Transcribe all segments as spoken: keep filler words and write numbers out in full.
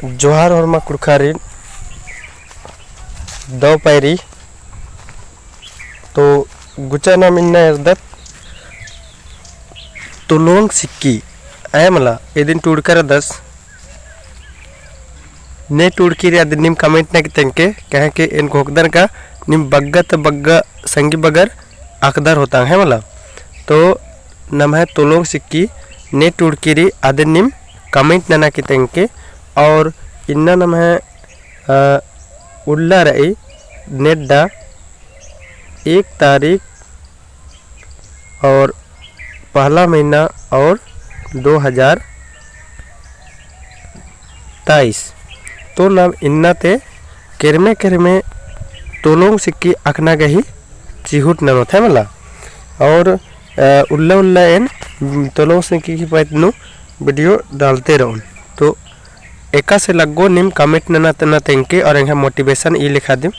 जोहार होरमा कुँड़ुख़ारिन दव पैरी। तो गुचा नाम इन्ना एरदत तुलोंग सिक्की। अय मला इदिन टूड़का रअदस। ने टूड़की रई अदिन नीम comment नना की तेंगके, कहे कि एन घोखदन का नीम बग्गा त बग्गा संगी बगर अख़दर होतांग है मला। तो नम्है तुलोंग सिक्की ने टूड़की रई अदिन नीम comment नना की तेंगके। और इन्ना नम्है, अ, उल्ला रई नेड्डा एक तारीख और पहला महीना और दो हजार तेईस। तो नाम इन्ना ते केरमे केरमे तुलोंग सिक्की अख़ना गही चिहुट ननोत है मला। और, अ, उल्ला उल्ला एन तुलोंग सिक्की की पैत नू video डालते रओन। तो एकासे लग्गो नीम comment नना तना तेंगके और एंग्है motivation ई लेखा दिम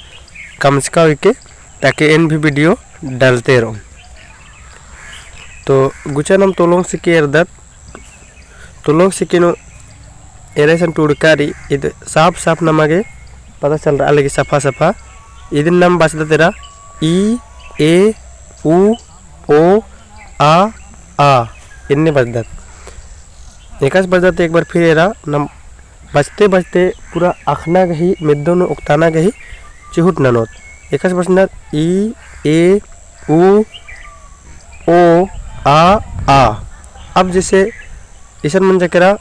कमचका हुई के, ताकि एन भी video डालते रओन। तो गुचा नाम तुलोंग सिक्की एरदत, तुलोंग सिक्की नू एरा इसन टूड़का रई, इद साफ साफ नमा गे पता चलरआ लगी सफा सफा। इदिन नाम बचदत एरा ई, ए, ऊ, ओ, आ, आ, इन्ने बचदत। एकासे बचदत एक बार फिर एरा नाम बचते बचते पूरा अख़ना गही, मेद्दो नू ओक्ताना गही चिहुट ननोत। एकासे बचदत ई, ए, ऊ, ओ, आ, आ। अब जैसे इसन मंजा केरा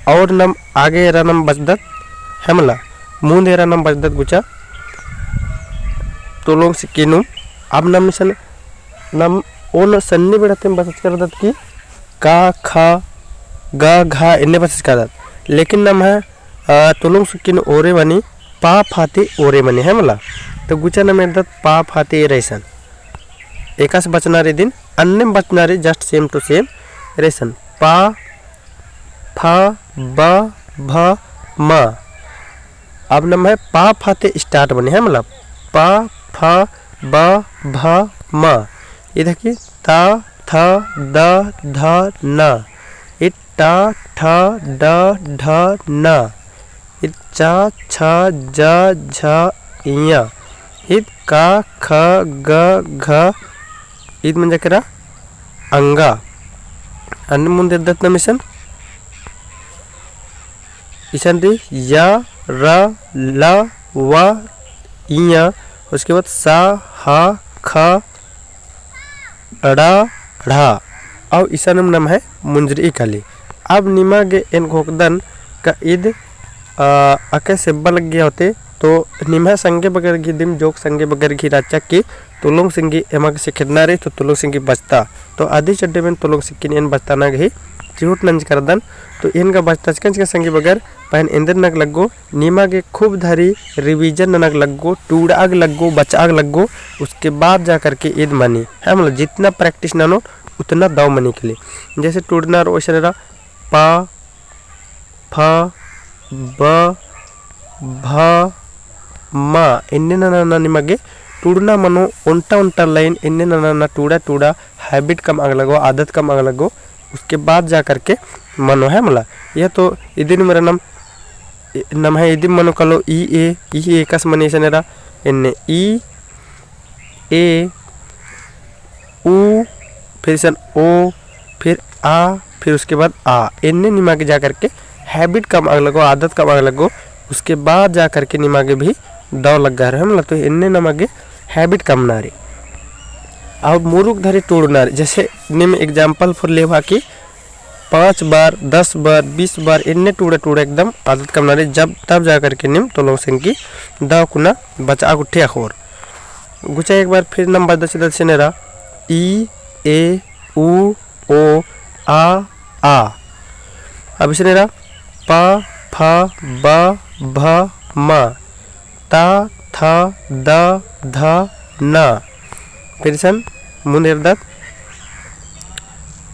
और नाम आगे एरा नाम बचदत है मला, मुन्द एरा नाम बचदत गुचा तुलोंग सिक्की नू। अब नाम इसन नाम ओन सन्नी बेड़ा तेम बचचका रअदत कि का, खा, गा, घा इन्ने बचचका रअदत। लेकिन नम्है, अ, तुलोंग सिक्की नू ओरे मनी, पा फा ती ओरे मनी है मला। तो गुचा नाम एरदत पा फा ती एरा इसन। एकासे बचना रई इदिन, अन्नेम बचना रई, just same to same एरा इसन। पा, फा, बा, भा, मा। अब नम्है पा फा ती start मनी है मला। पा, फा, बा, भा, मा। इद हिकी ता, था, दा, धा, ना। इद टा, ठा, डा, ढा, ना। इद चा, छा, जा, झा, इया। इद का, ख, ग, घ। इद मंजा केरा अंगा। अन्ने मुन्द एरदत नाम इसन। इसन रई या, रा, ला, वा, इया। उसके बाद सा, हा, खा, अड़ा, ढ़ा। अउ इसानुम नम्है मुंजरी काली। अब निमा गे एन घोखदन का ईद, आ, अके सेब्बा लग्गिया होते, तो निम्है संगे बगर गही दिम जोक संगे बगर गही रहचा कि तुलोंग सिंगी एमा गे सिखरना रई, तो तुलोंग सिंगी बचता। तो अदी चड्डे में तुलोंग सिक्किन एन बचताना गही चिहुट नंजकरदन। तो एन गा बचता चिकन चिकन संगे बगर पहन एन्देर ननक लग्गो, निमा गे खूब धरी revision ननक लग्गो, टूड़ाग लग्गो, बचाग लग्गो, उसके बाद जा करके ईद मनी। है मतलब जितना practice ननो उतना दव मनी के लिए। जैसे टूड़ना रओ इसन एरा पा, फा, बा, भा, मा, एन्ने नना नना निमा गे टूड़ना मनो ओन्टा ओन्टा line एन्ने नना नना टूड़ा टूड़ा habit कमअग लग्गो, आदत कमअग लग्गो। उसके बाद जा करके मनो है मला। यह तो इदिन मेरा नम, नम्है इदिन मनो कालो ई ए, ई ए कस मनी इसन एरा, एन्ने ई, ए, ऊ, फिर इसन ओ, फिर आ, फिर उसके बाद आ। एन्ने निमा गे जा करके habit कमअग लग्गो, आदत कमअग लग्गो, उसके बाद जा करके निमा गे भी दव लग्गा रई है मला। तो एन्ने नमा गे habit कमना रई। अब मुरुक धरी टूड़ना रई। जैसे नीम example for लेवा कि पाँच बार, दस बार, बीस बार एन्ने टूड़ा टूड़ा एकदम आदत कमना रई, जब तब जा करके नीम तुलोंग सिंगी दव कुना बचाग उठे अखोर। गुचा एक बार फिर नम बचदत इसन एरा, ई, ए, ऊ, ओ, आ, आ। अब इसन एरा, पा, फा, बा, भा, मा। ता, था, दा, धा, ना। फिर इसन मुन्द एरदत।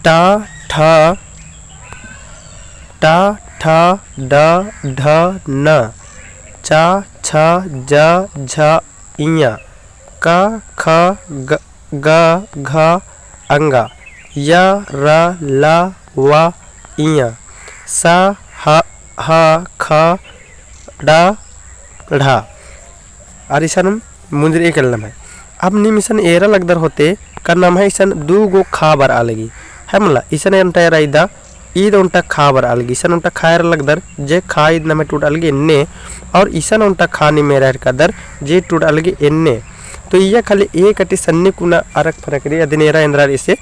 टा, ठा, टा, ठा, डा, ढा, ना। चा, छा, जा, झा, इया। का, खा, ग-, गा, घा, अंगा। या, रा, ला, वा, इया। सा, हा, हा, खा, डा, ढा। आर इसन मुंजरी एकल नम्है। अब नीम इसन एरा लगदर होते का नम्है इसन दू गो खा बरआ लगी। है मला, इसन ओन्टा एरा इदा, ईद ओन्टा खा बरआ लगी। इसन ओन्टा खा एरा लगदर, जे खा ईद नम्है टूड़आ लगी एन्ने, और इसन ओन्टा खा नीम एरा एरकादर, जे टूड़आ लगी एन्ने। तो इया खाली एक अटी सन्नी कुना अरक फरक रई, अदिन एरा एन्दरा रई से,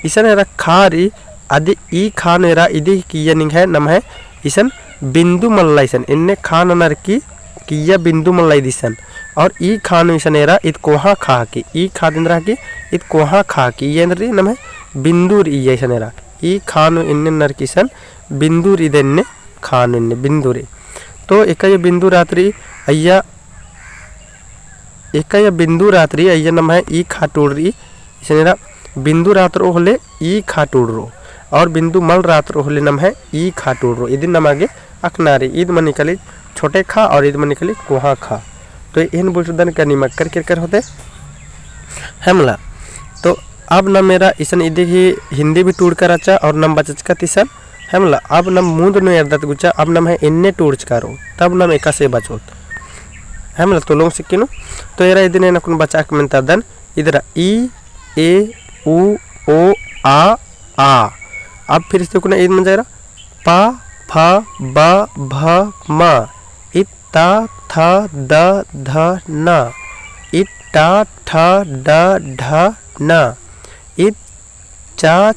इसन एरा खा रई, अदी ई खा नू एरा इदी किया निंग्है नम्है इसन बिंदु मल्ला इसन, एन्ने खा ननर की किया बिंदु मल्ला इदी इसन। और ई खा नू इसन एरा ईद कोहाँ खा की, ई खा दिंदरा की ईद कोहाँ खा की, इया एन्दरा रई नम्है बिंदु रई इया इसन एरा। ई खा नू एन्ने ननर की इसन बिंदु रई इद एन्ने खा नू एन्ने बिंदु रई। तो एका यो बिंदु रात रई अइया एका या बिंदु रात रई, अइया नम्है ई खा टूड़ रई, इसन एरा बिंदु रात रओ होले ई खा टूड़ रओ, और बिंदु मल रात रओ होले नम्है ई खा टूड़ रओ। इदिन नमा गे अख़ना रई, ईद मनी कली छोटे खा और ईद मनी कली कोहाँ खा। तो एन बुझुरदन का नीम अख़कर केरकर होते, है मला। तो अब नम एरा इसन इदी ही हिंदी भी टूड़का रहचा और नम बचचका तिसन, है मला, अब नम मुन्द नू एरदत गुचा, अब नम्है एन्ने टूड़चका रओ, तब नम एकासे बचोत। है मला, तो लोंग सिक्की नू, तो एरा इदिन एन अक्कुन बचआ के मेन्तादन, इदरा ई, ए, ऊ, ओ, आ, आ। अब फिर से कुना ईद मंजा एरा, पा, फा, बा, भा, मा। ईद ता, था, दा, धा, ना। ईद टा, ठा, डा, ढा, ना। ईद चा,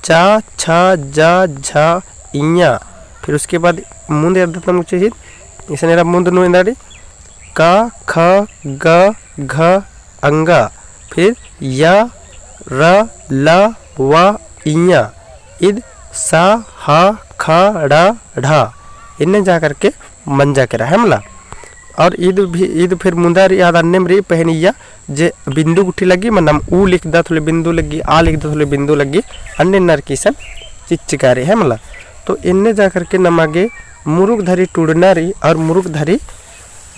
चा, छा, जा, झा, इयाँ। फिर उसके बाद मुन्द एरदत नम गुचा ही, इसन एरा मुन्द नू एन्देरा रई, का, ख, ग, घ, अंगा। फिर या, र, ला, वा, इयाँ। ईद सा, हा, खा, ड़ा, ढा। एन्ने जा करके मंजा केरा, है मला। और ईद भी, ईद फिर मुन्दा रई, आद अन्नेम रई, पहें इया जे बिंदु गुट्ठी लग्गी, मतलब ऊ लिखदत होले बिंदु लग्गी, आ लिखदत होले बिंदु लग्गी, अन्ने ननर की इसन चिच्चका रई, है मला। तो एन्ने जा करके नमा गे मुरुक धरी टूड़ना रई और मुरुक धरी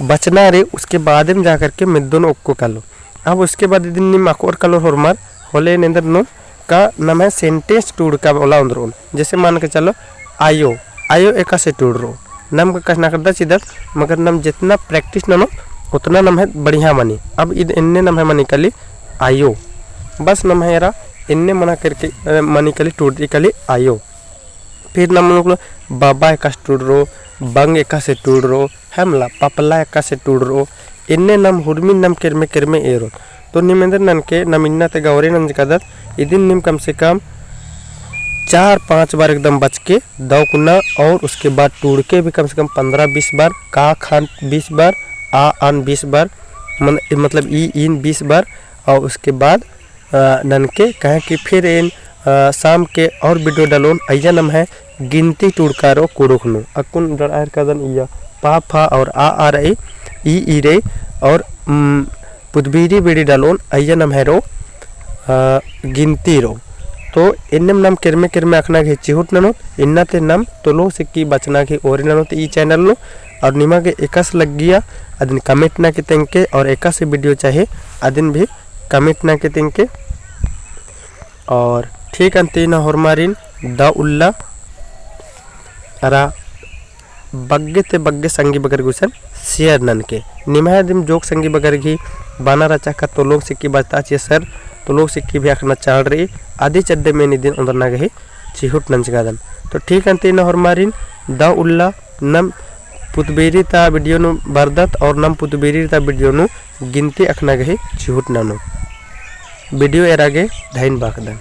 बचना रई, उसके बादेम जा करके मेद्दोन ओक्को कालो। अब उसके बाद इदिन नीम अख़ोर कालोर होरमर होले एन्देर नू का नम्है sentence टूड़का वाला ओन्द्रओन। जैसे मान के चलो, आयो, आयो एकासे टूड़रओ। नम का कछनखरदत चिदत, मगर नम जेतना practice ननोत, ओतना नम्है बढ़िया मनी। अब ईद एन्ने नम्है मनी कली आयो। बस नम्है एरा एन्ने मना करके, अ, मनी कली टूड़रई कली आयो। फिर नम लोग बाबा एकासे टूड़रओ, बंग एकासे टूड़रओ, है मला, पपला एकासे टूड़रओ। एन्ने नम हुरमी नम केरमे केरमे एरोत। तो नीम एन्देर ननके नम इन्ना ती गौरे नंजकादत, इदिन नीम कम से कम चार पाँच बार एकदम बचके दव कुना, और उसके बाद टूड़के भी कम से कम पन्द्रह बीस बार, का खान बीस बार, आ आन बीस बार, मन-, मतलब ई ईन बीस बार, और उसके बाद अ, ननके कहे कि फिर एन, अ, शाम के और video डलोन, अइया नम्है गिनती टूड़का रओ कुँड़ुख़ नू। अक्कुन डरआयर कादन इया, पा फा और आ आ रई, ई ई रई और, उम, पुतबीरी बीड़ी डलोन, अइया नम्है रओ, अ, गिनती रओ। तो एन्नेम नम केरमे केरमे अख़ना गही चिहुट ननोत, इन्ना ती नम तोलो सिक्की बचना गही ओरी ननोत ई channel नू। और निमा गे एकासे लग्गिया अदिन comment नना के तेंगके और एकासे video चाहे अदिन भी comment नना के तेंगके। और ठीक अन्ती ना होरमारिन दव उल्ला अरा बग्गे ती बग्गे संगी बगर गुसन share ननके। निम्है दिम जोक संगी बगर गही बना रहचा का तोलोंग सिक्की बचता चिया सर, तोलोंग सिक्की भी अख़ना चाड़ रई, अदी चड्डे में निदिन ओन्दरना गही चिहुट नंजकादन। तो ठीक अन्ती ना होरमारिन दव उल्ला नम पुतबीरी ता video नू बरदत और नम पुतबीरी ता video नू गिनती अख़ना गही चिहुट ननोत। Video एरा गे धइन बाकदन।